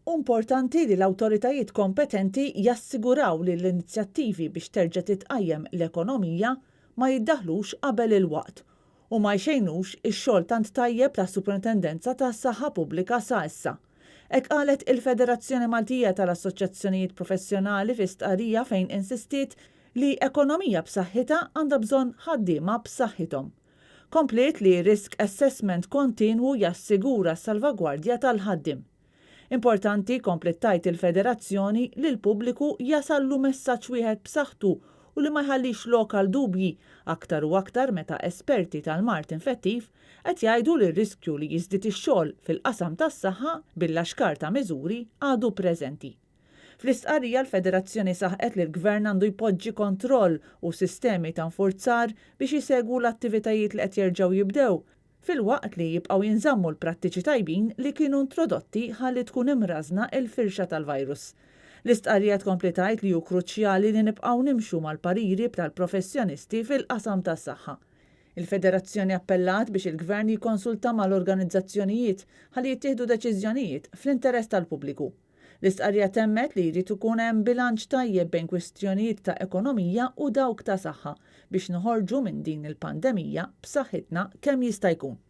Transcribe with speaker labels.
Speaker 1: Hu importanti li l-awtoritajiet kompetenti jassiguraw li l-inizjattivi biex terġa' titqajjem l-ekonomija ma jiddaħħlux qabel il-waqt u ma jxejnux ix-xogħol tant tajjeb tas-Suprintendenza tas-Saħħa Pubblika sa issa. Hekk qalet il-Federazzjoni Maltija tal-Assoċjazzjonijiet Professjonali fi stqarrija fejn insistiet li ekonomija b'saħħitha għandha bżonn ħaddiema b'saħħithom. Kompliet li risk assessment kontinwu jassigura s-salvagwardja tal-ħaddiem. Importanti, kompliet tgħid il-Federazzjoni, li l-pubbliku jasallu messaġġ wieħed b'saħħtu u li ma jħallix lok għal dubji, aktar u aktar meta esperti tal-mard infettiv qed jgħidu li r-riskju li jiżdied ix-xogħol fil-qasam tas-saħħa bil-laxkar ta' miżuri għadu preżenti. Fl-istqarrija l-Federazzjoni saħqet li l-Gvern għandu jpoġġi kontroll u sistemi ta' nfurzar biex isegwu l-attivitajiet li qed jerġgħu jibdew, filwaqt li jibqgħu jinżammu l-prattiċi tajbin li kienu introdotti ħalli tkun imrażżna l-firxa tal-virus. L-istqarrija tkompli tgħid li hu kruċjali li nibqgħu nimxu mal-pariri tal-professjonisti fil-qasam tas-saħħa. Il-Federazzjoni appellat biex il-Gvern jikkonsulta mal-organizzazzjonijiet ħalli jittieħdu deċiżjonijiet fl-interess tal-pubbliku. L-istqarrija temmet li jrid ikun hemm bilanċ tajjeb bejn kwistjonijiet ta' ekonomija u dawk ta' saħħa biex noħorġu minn din il-pandemija b'saħħitna kemm jista' jkun.